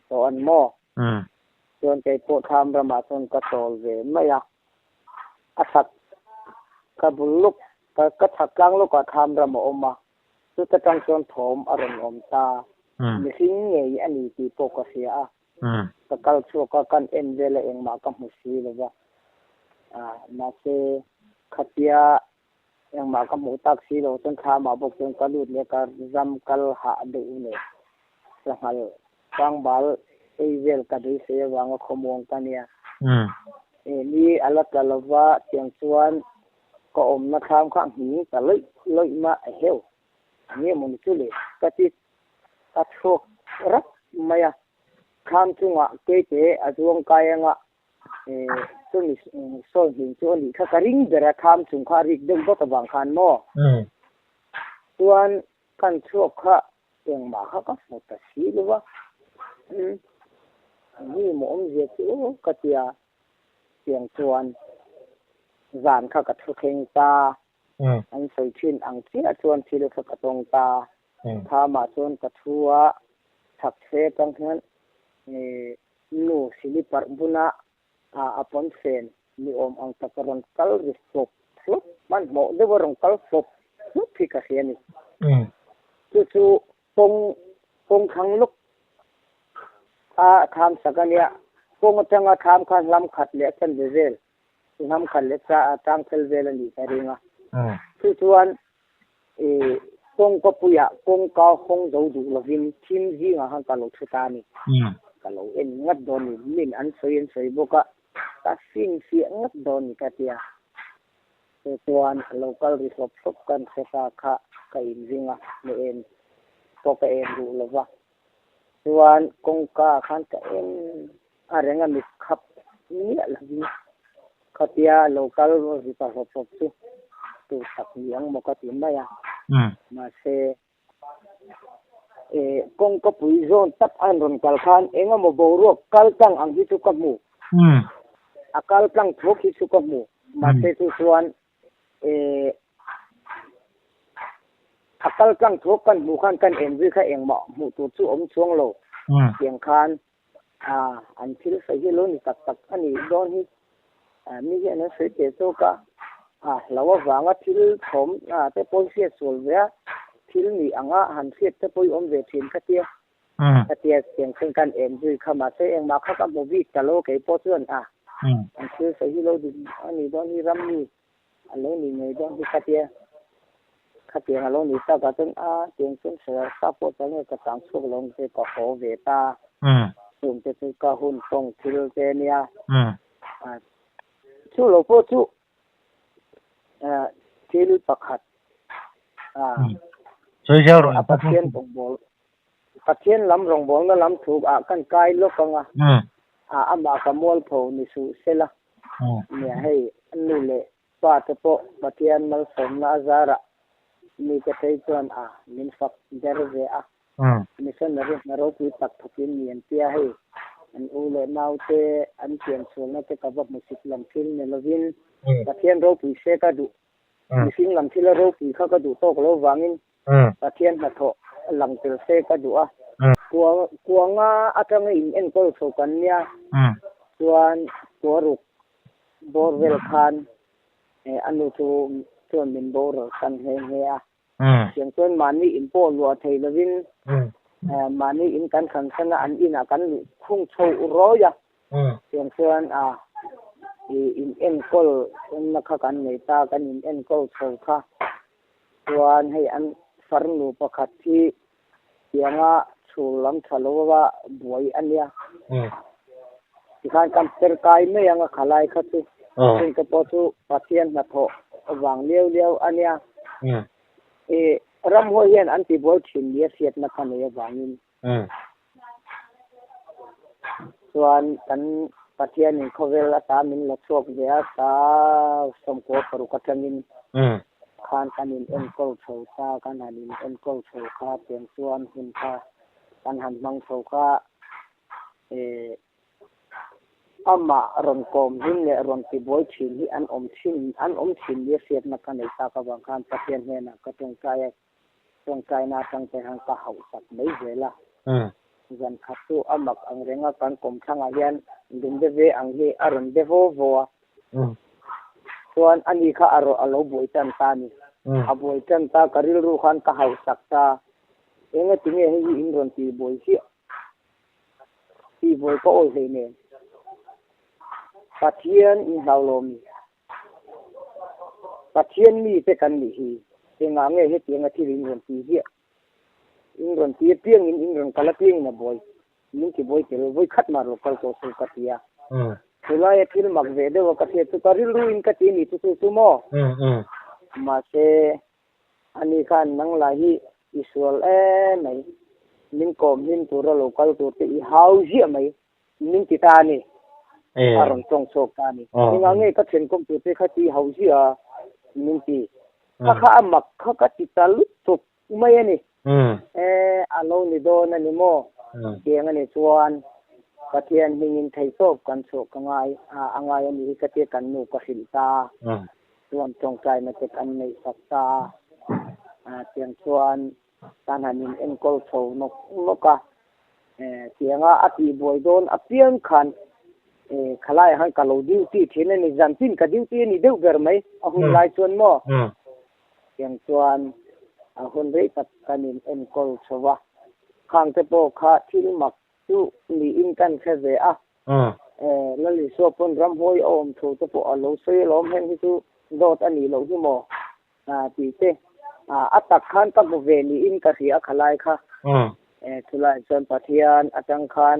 tawh an maw? Chuan kei pawh thlam ramah chuan ka chawl ve mai a, a chhak ka bul lawk ka chhak tlang lawkah thlam ram a awm a, chuta tang chuan thawm a rawn awm ta, mihring ngei a ni tih pawh ka hria a. Ka kal chhuak a, kan en vel a engmah ka hmu si lo va. Mahse, khatia engmah ka hmuh tak si lo chuan thlamah bawk chuan ka lut leh ka zam kal hah deuh leh sanghal pangbal ei vel ka beisei avanga khawmuang ka nia. Ni a la tla lo va, tiang chuan ka awmna thlam kha a nghing ta lawih lawih mah a heu. Enge mawni chu le ka ti a chhuak rat mai a, thlam chungah keite a zuang kai anga chumi sawi hmin chu a nih kha ka ring ber a, thlam chung kha a rik deuh dawt avang khan maw? Chuan kan chhuak kha engmah kha ka hmu ta si lo va, enge maw awmzia chu ka ti a, tiang chuan zan kha ka thu thleng ta. An sawi thin ang chiah chuan thil kha ka tawng ta. Thamah chuan ka thu a, chhak fe atang hian nu silipar buna a pawnfen ni awm ang tak a rawn kal ri hlawp hlawp, hmanhmawh deuh a rawn kal hlawp hlawp hi ka hria a ni. Chu chu kawng kawng thlang lawk a tham sak a nia, kawng atanga tham kha hlam khat leh a chanve vel Hnam khat leh cha a tang fel vel a nih ka ring a. Chu chuan i kawngka puiah kawngka hawng zo duh lovin thim zingah khan ka lo thu ta a ni. Ka lo en ngat dawn ni, min an sawi an sawi bawk a, ka finfiah ngat dawn ni ka tia. Chu chuan a lo kal ri hlawp hlawp kan hre ta kha ka inring a, ni en pawh ka en duh lova. Chuan kawngka ah khan ka en a reng a mit khap miah lovin khatia lo kal ri ta rawp rawp chu tur tak ni ang maw ka ti mai a. Mahse kawngka pui zawn tak a rawn kal khan eng emaw boruak kal tlang ang hi chu ka hmu. A kal tlang thuak hi chu ka hmu. Mahse chu chuan A kal tlang thuak kan hmuh khan kan en zui kha engmah hmuh tur chu awm chuang lo. Tiang khan an thil sawi hi lo ni tak tak a nih dawn hi. Mi hian an sawi teh zawk a, hlo avanga thil thawm te pawh hriat sual ve a, thil nih anga han hriat te pawh i awm ve thin kha tia. Khatia tiang khan kan en zui kha mahse engmah kha ka hmu bik ta lo kei pawh chuan a an thil sawi hi lo dik a nih dawn hi ram mi a lo nih ngei dawn hi khatia khatiang a lo nih tak ah chuan a tiang chuan sawi sa pawh chuan nge ka chang chhuak lo ang che ka haw ve ta chung te chu ka hun tawng thil te nia chu lo pawh chu thil pakhat a Pathian bawkbawl Pathian lam rawngbawlna lam thu ah kan kai lawk ang a, amah ka mualpho ni suh sela, nia hei nu leh pa te pawh Pathian malsawmna a zarah mite phei chuan a min fak der ve a, missionary hna ropui tak thawkin ni an tia hei an u leh nau te an pianchhualna te ka va hmusit lam thil ni lovin Pathian ropui se ka duh, mihring lam thila ropui kha ka duh tawk lo vangin Pathian hnathawh lang tel se ka duh a. Kuanga atanga in enkawl chho kan nia chuan kuaruk bawr vel khan a nu chu chuan min boral san nghe nghe a. Tiang chuan mahni in pawh luah thei lovin mahni in kan thlan san a, an inah kan luh khung chho rawi a. Tiang chuan a in enkawl na kha kan nei ta, kan in enkawl chho kha. Chuan hei an farnu pakhat hi tianga chhur lam tha lo a buai a nia. Tikhan kan per kai mai ang a khalai kha chu. Chung te pawh chu Pathian hnathawh vang liau liau a nia. I ramhuai hian an tibuai thin nia hriatna kha nei avangin. Chuan kan Pathianin khawvel ata min la chhuak ve a, sa 96 atangin khan kan in enkawl chho ta, kan han in enkawl chho kha tiang chuan hun kha kan han hmang chho kha amah rawn kawm hlim leh rawn tibuai thin hi an awm thin an awm thin nia hriatna ka nei tak avang khan Pathian hnenah ka tawngtai a. Tawngtaina atang te khan ka hauh sak mai zel a. Zan khat chu a mak ang reng a, kan kawmthlangah hian dumde ve ang hi a rawn be vaw vaw a. Chuan ani kha a rawh a lo buai tan ta a ni. A buai tan ta, ka rilru khan ka hauh sak ta. Engati nge hei hi in rawn tih buai chiah? Tih buai ka awi hlei nen. Pathian in hlau lo mi? Pathian mite kan nih hi engah nge hetianga thil in rawn ti ziah? In rawn ti apiangin, in rawn kal apiangin a buai, min ti buai tel, vawi khat mah rawn kal tawh suh ka ti a. Chulaia thil mak ve deuh a ka hriat chu ka rilru in ka ti a ni chu chu chu maw? Mahse ani khan nang lah hi i sual em mai, min kawm hlim tura lo kal tur te i hau ziah mai. Min ti ta a ni. A rawn tawng chhuak ta a ni. Engah nge ka thenkawm tur te kha ti hauh ziah a min ti. Kha kha a mak kha ka ti ta lutuk mai a ni. E, a lo ni dawn a ni maw? Tiang a ni chuan Pathian hmingin theihtawp kan chhuah ka ngai a ngai a ni hi ka tia kan nu ka hrilh ta a. Chuan tawngtaina te kan neih sak ta a. Tiang chuan Tan han in enkawl chho nawk nawk a, tianga a tih buai dawn apiang khan khalaiah khan ka lo duty thin a ni, zan tin ka duty a ni deuh ber mai a hun lai chuan maw? Tiang chuan a hun rei tak kan in enkawl chho a, khang te pawh kha thil mak chu niin kan hre ve a, Lalisua pawn ramhuai a awm thu te pawh a lo sawi alawm, heng hi chu dawt a nih loh hi maw? Tih te a tak khan ka hmu ve niin ka hria a khalai kha. Chulaiah chuan Pathian atang khan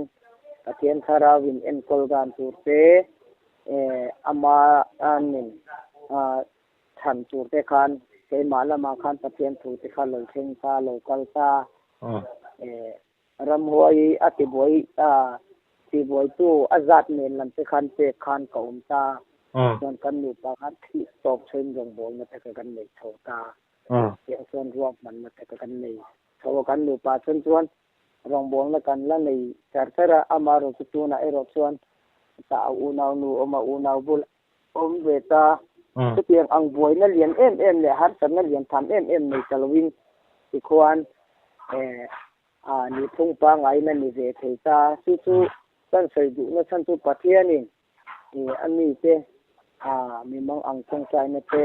Pathian thlarau in enkawl dan tur te ama nun chhan tur te khan keimah lamah khan Pathian thu te kha lo thleng ta lo kal ta. Ramhuai a tibuai a tibuaitu a zat nen lam te khan pek khan ka awm ta. Chuan kan nupa khan thih tawp chhoin rawngbawlna te kha kan nei chho ta. Tiang chuan ruahmanna te kha kan nei chho a. Kan nupa chuan chuan rawngbawlna kan la nei char char a. Amaherawhchu tunah erawh chuan tah a unaunu awm a, unau bul awm ve ta. Chutiang ang buaina lian em em leh harsatna lian tham em em nei ta loin tikhuan a nihphung pangain a ni ve thei ta. Chu chu kan sawi duhna chhan chu Pathianin a mite a mimang ang tawngtaina te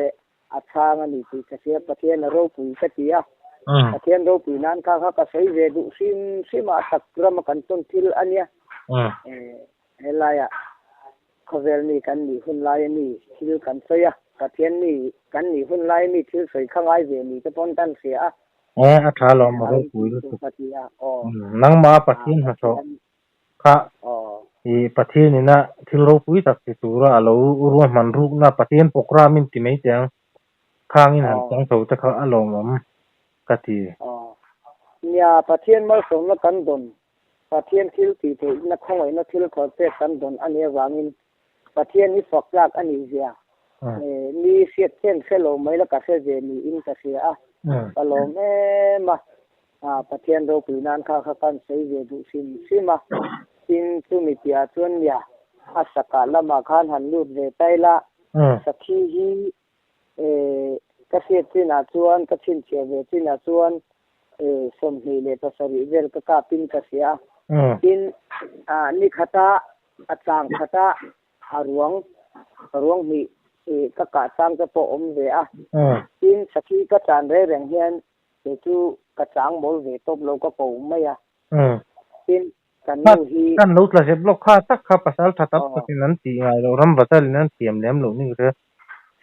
a chhang a ni tih ka hria. Pathian a ropui ka ti a, Pathian ropui nan kha kha ka sawi ve duh hrim hrim a, tak rama kan tawn thil a nia. Helaiah khawvel mi kan nih hun laia mi thil kan sawi a, Pathian mi kan nih hun laia mi thil sawi kha ngai ve ni te pawn kan hria a. E, a tha alawm, a ropui lutuk. Nangmah Pathian hnathawh kha i Pathian ina thil ropui tak ti tura a lo ruahman rukna Pathian programme in ti mai teh ang, khangin han chang tho te kha a lawmawm ka ti. Nia, Pathian malsawmna kan dawn, Pathian thil tih theihna khawngaihna thil khawl pek kan dawn a nih avangin Pathian hi fak tlak a nih zia mi hriat chen hre lo mai la ka hre ve niin ka hria a, ka lawm em a, Pathian ropui nan kha kha kan sawi ve duh hrim hrim a, tin chumi piahah chuan nia a sakah lamah khan han lut ve ta ila, sakhi hi ka hriat chinah chuan ka chhinchhiah ve chinah chuan 27 vel ka kapin ka hria a, tin ni khata A chang khat a, a ruang ruang hnih ih ka kah chang te pawh awm ve a. Tin, sakhi ka chan reng reng hian kei chu ka chang mawl ve tawp lo ka ko mai a. Tin, kan nu hi. Kan lo tla zep lawk kha tak kha pasal tha tam takin an tih ngai loh, ram vatalin an thiam lem loh ni ka hria.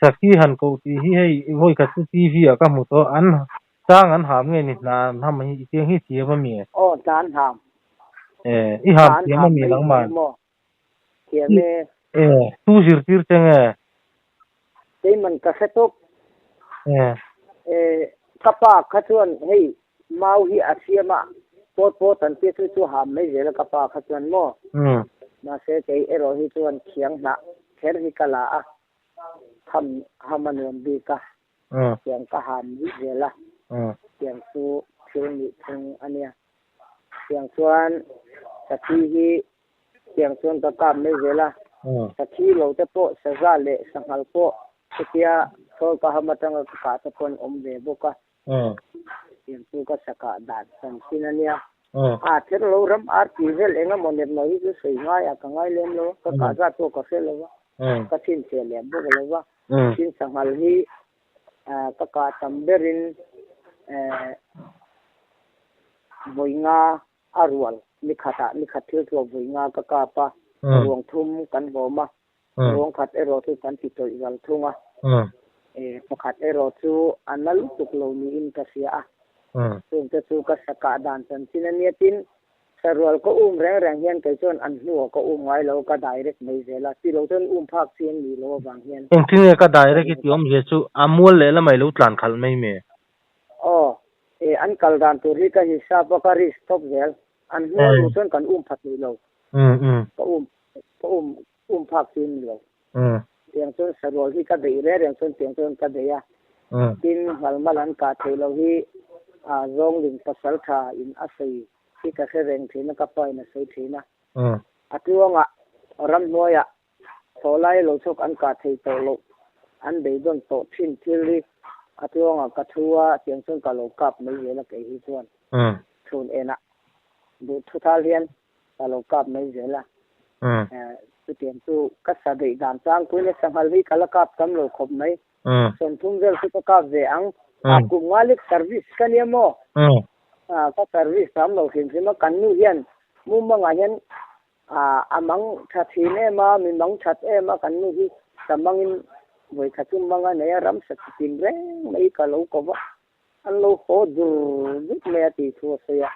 Sakhi han koh tih hi hei vawi khat chu TV ah ka hmu tawh, an chang an ham nge ni hna an ham hi i tiang hi thiam a mi? Aw, hna an ham. E, i ham thiam a mi nangman? Thiam e. E, tu zirtir che nge? Keiman ka hre tawp. E. E, ka pa kha chuan hei mau hi a siam a, pawt pawt an tia chu chu ham mai zel a ka pa kha chuan maw? Mahse kei erawh hi chuan thiang hnah kher hi ka la a, ham ham a nuam bik a, tiang ka ham mai zel a, tiang chu thil nih phung a nia. Tiang chuan sakhi hi tiang chuan ka kap mai zel a, sakhi lo te pawh saza leh sanghal pawh chutia thawl ka ham atanga ka kah te pawh an awm ve bawk a, tiang chu ka sakah dan chan thin a nia. A kher lo ram ar tih vel eng emaw nep lo hi chu sawi ngai a ka ngai lem lo a, ka kah zat pawh ka hre lo va, ka chhinchhiah leh bawk lo va, tin sanghal hi Ka kah tam berin vawi nga a rual ni khatah ni khat thil tluak vawi nga ka kap a, ruang thum kan hlawm a, ruang khat erawh chu kan ti tawih zal thung a, pakhat erawh chu a na lutuk lo niin ka hria a, chungte chu ka sa kah dan chanchin a nia tin Sarual ka um reng reng hian kei chuan an hnuah ka um ngai lo, ka direct mai zel a, tilo chuan um phak chi an nih loh avang hian. Engtin nge ka direct i tih awmzia chu a mual leh lamah i lo tlan khalh mai me? Aw, e an kal dan tur hi ka hisap a, ka risk tawp zel. An hnuah luh chuan kan um pha thei lo, ka um ka um um phak chi an ni lo. Tiang chuan sarual hi ka beih reng reng chuan tiang chuan ka bei a, tin nghalmal an kah theih loh hi Zawngling pasaltha in a sawi hi ka hre reng thin a, ka pa in a sawi thin a. A tluangah ramhnuaiah thlawhlai lo chhuak an kah thei tawh loh, an beidawn tawh thin thil hi a tluangah ka thu a, tiang chuan ka lo kap mai zel a kei hi chuan chhun enah duh thuthal hian ka lo kap mai zel a. Chutiang chu ka sa beih dan tlangpuiin a sanghal hi ka la kap tam lo khawp mai. 30 vel chu ka kap ve ang. A kum nga lek service ka nia maw? Ka service tam lo hrim hrim a, kan nu hian mumangah hian a mang tha thin em a, mi mang that em a, kan nu hi ka mangin vawikhat chu mang a nei a, ramsa chi tin reng mai ka lo ko va. An lo haw dur dur mai a tih thu a sawi a,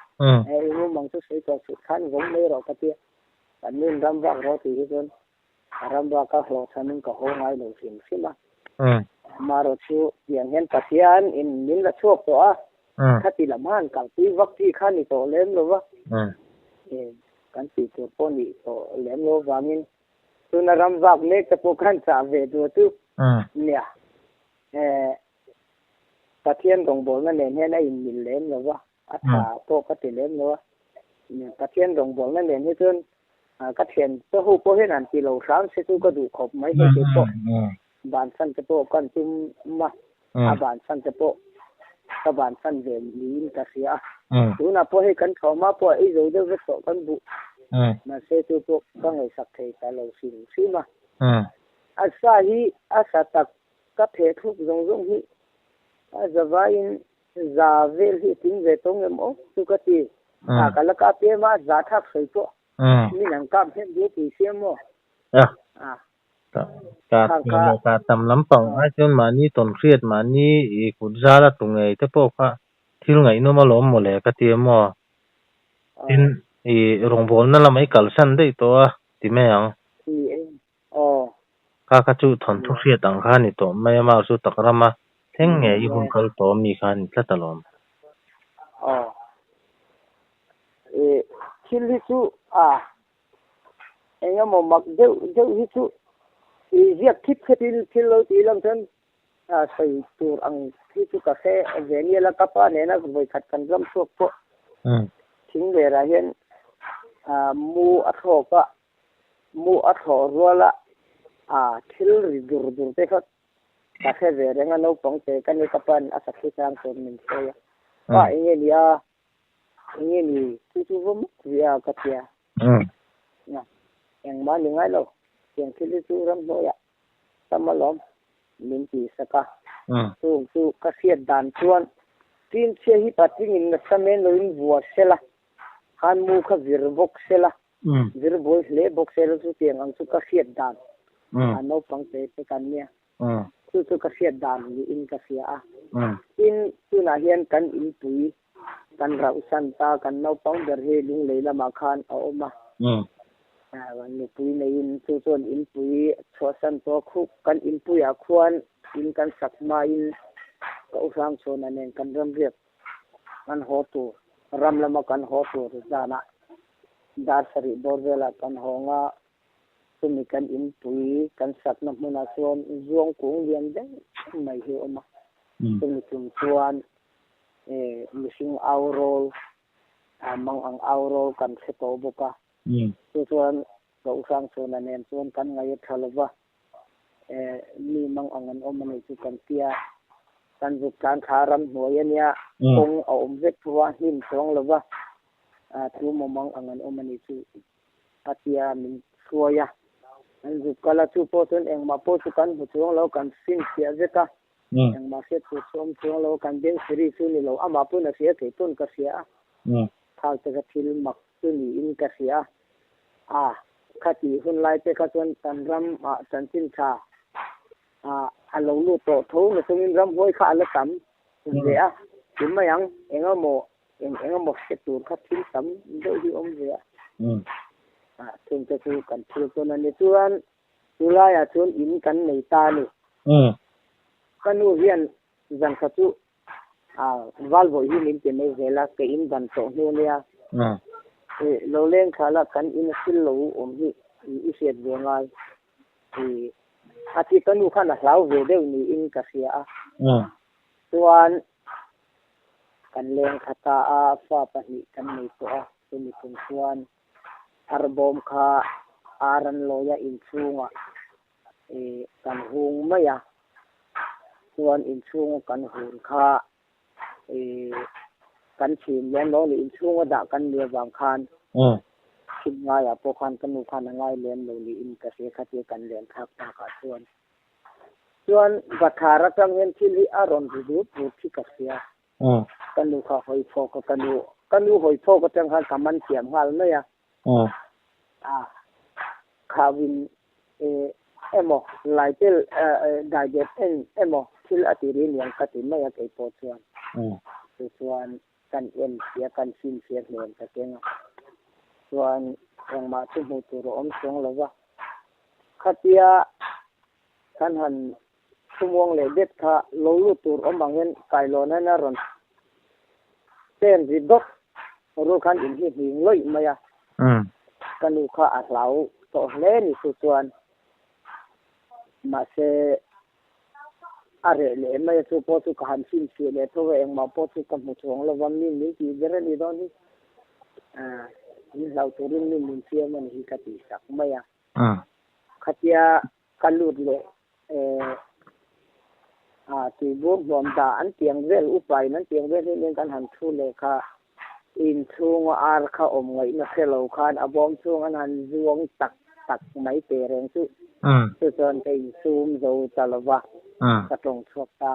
he i mumang chu sawi tawh suh khan vawm mai rawh ka ti a, kan nu in ram vak rawh tih hi chuan a ram vak a hlawh chhan in ka haw ngai lo hrim hrim a, amaherawh chu tiang hian Pathian in min la chhuak tawh a. Khati lam han kalpui vak chi kha ni tawh lem lo va, kan tih tur pawh nih tawh lem lo vangin tuna ram vak mek te pawh khan chah ve duh chu nia. Pathian rawngbawlna nen hian a inmil lem lo va, a tha pawh ka ti lem lo a. Pathian rawngbawlna nen hi chuan ka thian te ho pawh hian an ti lo hram se chu ka duh khawp mai hei te pawh bansan te pawh kan tum a, a bansan te pawh ka bansan ve niin ka hria a. Tunah pawh hei kan thawhma pawh a ei zo deuh vek tawh kan buh. Mahse chu pawh ka ngaihsak thei ta lo hrim hrim a. A sa hi a sa tak ka pheh thluk zawng zawng hi a zavaiin za vel hi a tling ve tawng em aw chu ka ti. A ka la kap em a, za thlak sawi pawh min an kap hnem duh pui si em aw. Ka ka tam lampang ai chuan mahni tawn hriat mahni i kut zala tu ngei te pawh kha thil ngaihnawm alawm mawle ka ti em aw. Tin, i rawngbawlna lamah i kalsan daih tawh a ti mai ang. Kha kha chu thawnthu hriat ang kha a ni tawh mai a, mah chu tak rama thleng ngei i hun kal tawh mi kha a ni tlat alawm. Aw. Thil hi chu a eng emaw mak deuh deuh hi chu i ziak khip khep in thil lo tih lam chuan sawi tur ang hi chu ka hre ve nia la, ka pa nena vawi khat kan ram chhuak pawh thing lerah hian mu a thlawk a, mu a thlawh rual a, thil ri dur dur te kha ka hre ve reng a, naupang te ka ni ka pa'n a sakhi chang chuan min sawi a, pa eng nge ni a? Enge ni chu chu va mak ve a ka tia. Nga engmah ni ngai lo tiang thil hi chu ramhnuaiah tam alawm min tih sak a. Chung chu ka hriat dan chuan Tinchhia hi patlingin nasa men loin vua sela, khan mu kha vir bawk sela, vir buai hle bawk sela chu tiang ang chu ka hriat dan a naupang te te kan nia. Chu chu ka hriat dan niin ka hria a. Tin, tunah hian kan inpui kan rauhsan ta, kan naupang ber hi Lunglei lamah khan a awm a. Nupui neiin chu chuan inpui chhuahsan tawh a, khu kan inpuiah khuan in kan sak hmain ka u Hrangchhuana nen kan ramriak kan haw tur, ram lama kan haw tur zanah dar sarih bawr velah kan hawng a. Chumi kan inpui kan sakna hmunah chuan zuang kung lian deuh mai hi a awm a. Chumi chung chuan mihring au rawl, mang ang au rawl kan hre tawh bawk a. Chu chuan ka u Hrangchhuana nen chuan kan ngaih a tha lo va, mi mang ang an awm a nih chu kan tia. Kan zuk tlan thla ramhnuai a nia, kawng a awm vek tho a, hnim chuang lo va, tu maw mang ang an awm a nih chu A tia min hruai a, an zuk kal a, chu pawh chuan engmah pawh chu kan hmu chuang lo, kan finfiah vek a, engmah hriat tur chu awm chuang lo, kan beng siri chu ni lo, amah pawn a hria thei pawn ka hria a, thak te kha thil mak chu niin ka hria a, a khati hun lai te kha chuan kan ram ah chanchin tha a lo lut tawh tho na chungin ramhuai kha a la tam ve a, ti mai ang engemaw Eng eng emaw hre tur kha thil tam deuh hi awm ve a. Ah, chung te chu kan thil tawn a ni. Chuan chu laiah chuan in kan nei ta a ni. Ka nu hian zan kha chu ah Valbawi hi min ti mai zel a, ka in ban tawh hnu nia. Lo leng thla la kan in a thil lo awm hi i hriat ve ngai. A ti ka nu khan a hlau ve deuh niin ka hria a. Chuan Kan leng kha ta a, fa pahnih kan nei tawh a, chumi tum chuan arbawm kha ar an lawi a, inchhungah ih kan hung mai a, chuan inchhunga kan hun kha ih kan chhim lem lo a ni, inchhunga dah kan nih avang khan chhim ngaiah pawh khan ka nu khan a ngai lem lo niin ka hria khatia kan len thlak takah chuan. Chuan bathlar atang hian thil hi a rawn ri rut rut hi ka hria. Ka nu kha hawi phawk a, ka nu ka nu hawi phawk atang khan ka man thiam nghal mai a. A khauhin emaw laitel daidet en emaw thil a ti ri niang ka ti mai a kei pawh chuan. Chu chuan kan en hria kan fim hria hmel ka keng a. Chuan engmah chu hmuh tur a awm chuang lo va. Khatia kan han thumuang leh det kha lo lut tur awm ang hian kailawn hian a rawn Pen ri dawt ru khan in hi hning lawih mai a. Ka nu kha a hlau tawh hle ni chu chuan. Mahse a reh leh mai a, chu pawh chu ka han finfiah leh tho a, engmah pawh chu ka hmu chuang lo va, mi min tih ber a ni dawn hi. Min hlauh turin mi min siam a ni hi ka tih sak mai a. Khatia ka lut leh tuibur hmuam dah an tiang vel, upa in an tiang vel hi nen kan han thu leh kha inchhunga ar kha awm ngaihna hre lo khan a bawm chhung an han zuang tak tak mai te reng chu. Chu chuan ka insum zo ta lo va, ka tawng chhuak ta.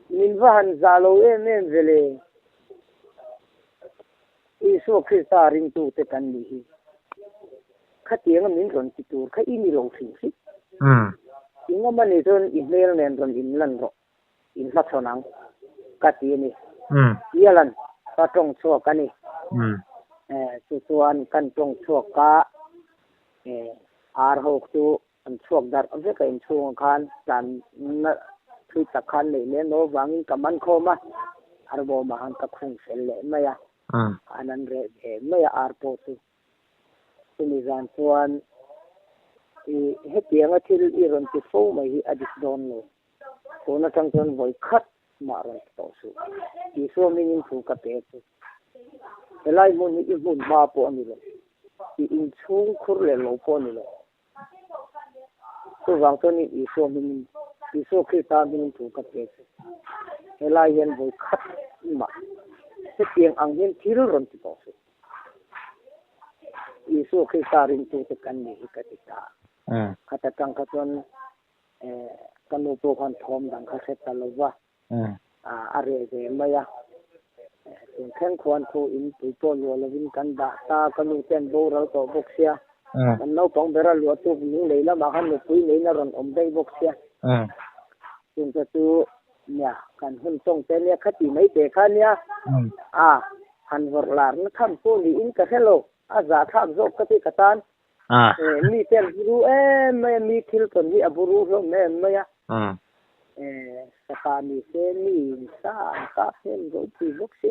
Min va han zah lo em em ve le. Isua Krista ringtute kan nih hi. Khatianga min rawn ti tur kha i ni lo hrim hrim. I ngam a nih chuan i hmel nen rawn inlan rawh, in hmachhawn ang, ka ti a ni. Ialan ka tawng chhuak a ni. Chu chuan kan tawng chhuak a, ar ho chu an chhuak darh vek a, inchhungah khan tlanna thui tak khan neih leh no vangin ka man khawm a, arbawmah khan ka khung fel leh mai a, khan an reh ve mai a ar pawh chu. Chumi zan chuan i hetianga thil i rawn ti fo mai hi a dik dawn lo, tun atang chuan vawi khat mah rawn ti tawh suh, Isua mingin thu ka pe chu. Helai hmun hi i hmun hma pawh a ni lo, i inchhung khur leh lo pawh a ni lo. Chuvang chuan i Isua hmingin, Isua Krista hmingin thu ka pe che. Helai hian vawi khat mah hetiang ang hian thil rawn ti tawh suh. Isua Krista ringtute kan nih hi ka ti ta. Khat atang kha chuan ka nu pawh khan thawm dang kha hre ta lo va. A reh ve mai a. Tun thleng khuan thu in pui pawh luah lovin kan dah ta, ka nu te an boral tawh bawk sia. Kan naupang bera luah tuk lunglei lamah khan nupui neiin a rawn awm daih bawk sia. Chungte chu nia kan hun tawng te nia khati mai te kha nia a han vawrh larna tham pawh niin ka hre lo, a zahthlak zawk ka ti ka tan. Mi te an buru em mai a, mi thil tawn hi a buru hlawm em mai a. Saka ni se mi in sa an kap hnem ropui bawk si.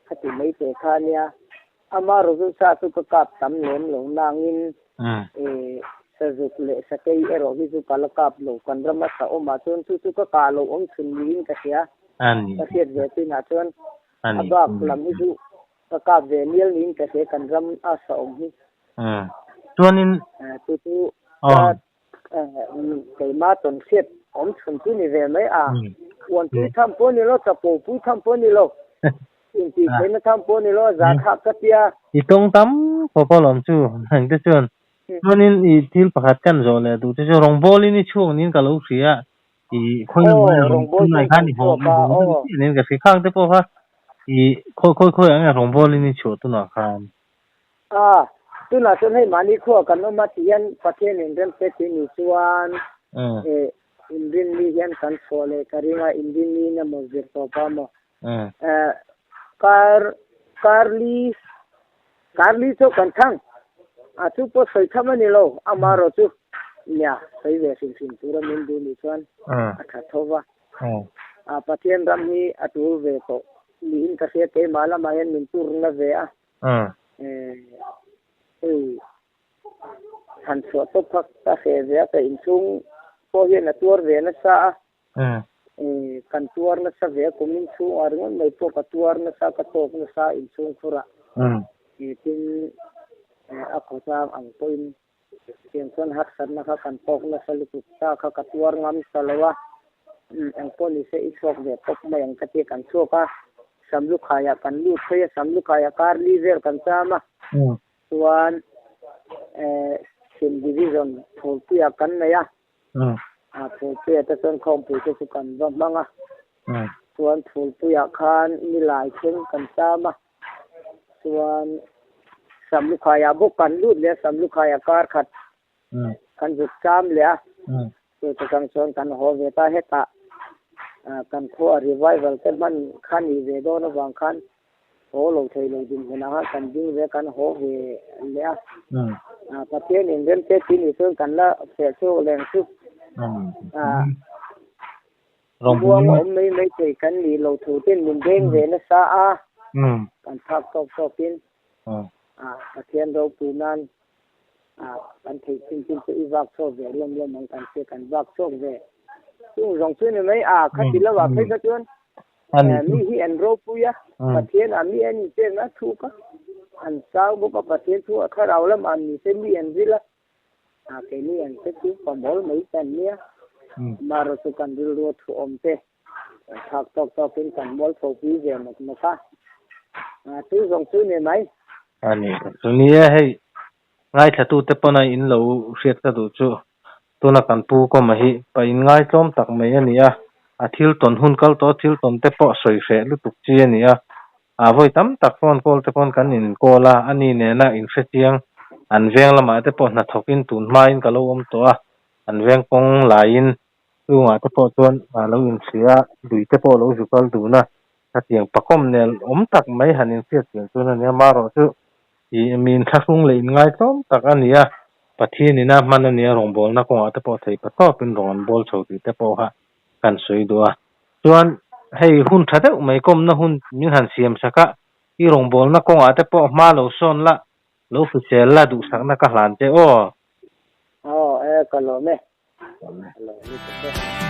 Khati mai te kha nia ama rawzul sa chu ka kap tam lem lo nangin sazuk leh sakei erawh hi chu ka la kap lo kan rama sa awmah chuan chu chu ka kah lo awm chhun niin ka hria. Ka hriat ve chinah chuan a bak lam hi chu Ka kap ve mial niin ka hria kan ram a sa awm hi. Chuanin Chu chu ka keima tawn hriat awm chhun chu ni ve mai a. Uanpui tham pawh ni lo, chapo pui tham pawh ni lo, intih theihna tham pawh ni lo, za thlak ka tia. I tawng tam khawp alawm chu engte chuan. Chuanin i thil pakhat kan zawh leh duh te chu rawngbawlin i chhuak niin ka lo hria. I khawi lam mai rawng tunai khan i haw i haw deuh chiah nen ka hria khang te pawh kha i khawi khawi khawi ang e rawngbâwl in i chhuah tunah khan. A, tunah chuan hei mahni khuaa kan awm a tih hian Pathian inrem te tih ni chuan eh inrinni hian kan chhuah leh ka ring a, inrinni in emaw zir tawp a maw eh kar karli Karli chu kan thang a, chu pawh sawi tham a ni lo, amaherawh chu nia sawi ve hrim hrim tura min duh nih chuan a tha tho va. A Pathian ram hi a tul ve tawh niin ka hria, keimah lamah hian min tur na ve a, hei han chhuah tawp kha ka hreh ve a, ka inchhung pawh hian a tuar ve nasa a. Kan tuar nasa ve a, kumin chhungah ringawt mai pawh ka tuar nasa, ka tawk nasa inchhung khurah. Tin, a khawchang ang pawhin tiang chuan harsatna kha kan tawk nasa lutuk ta kha ka tuar ngam ta lo a, engpawh ni se i chhuak ve tawp mai ang ka tia kan chhuak a, Samlukhaiah kan lut phei a, Samlukhaiah kar li vel kan cham a, chuan Chhim Division Phulpuiah kan nei a. A Phulpuia te chuan khawmpui te chu kan va hmang a, chuan Phulpuiah khan nilai thleng kan cham a, chuan Samlukhaiah bawk kan lut leh a, Samlukhaiah kar khat kan zuk cham leh a, chu te chang chuan kan haw ve ta hetah kan khua revival te hman kha nih ve dawn avang khan Haw lo thei lo dinhmunah khan kan ding ve a, kan haw ve leh a. Pathian inrem te tih nih chuan kan la feh chhuak leh ang chu. Muang awm mai mai thei kan nih loh thu ten min beng ve nasa a, kan phak tawk tawkin Pathian ropui nan kan theih chin chin chu i vak chhuak ve lawm lawm ang kan tia kan vak chhuak ve. Chung zawng chu ni mai a, khati lo ah phei kha chuan mi hi an ropui a, Pathian ah mi an inpekna a thuk a, an chau bawk a, Pathian thu ah thlarau lamah ni se mi an ril a. A keini ang te chu pa mawl mai kan nia. Amaherawh chu kan rilru a thu awm te kan thlak tawk tawkin kan mual tho pui ve nawk nawk a. A chu zawng chu ni mai. A ni chu ni e, hei ngaithlatute pawna in lo hriat ka duh chu tuna kan pu kawma hi pa in ngaitlawm tak mai a ni a, a thil tawn hun kal tawh thil tawn te pawh sawi hreh lutuk chi a ni a, A vawi tam tak phone call te pawn kan in call a, ani nena in hrechiang an veng lamah te pawh hnathawkin tun hmain ka lo awm tawh a, an veng kawng laiin chungah te pawh chuan a lo inhria a, lui te pawh lo zu kal dun a, hetiang pakawm nel awm tak mai han inhriat chian chuan a nia, marawh chu ih mi inthlahrung leh inngaihtlawm tak a ni a, Pathian ina hman a nia rawngbawlna kawngah te pawh thei patawpin rawn an bawl chho tih te pawh kha kan sawi duh a. Chuan hei hun tha deuh mai kawmna hun min han siam sak a, i rawngbawlna kawngah te pawh hma lo sawn la, lo hrisel la duhsakna ka hlan che aw. Aw e, ka lawm e. Ka lawm lutuk e.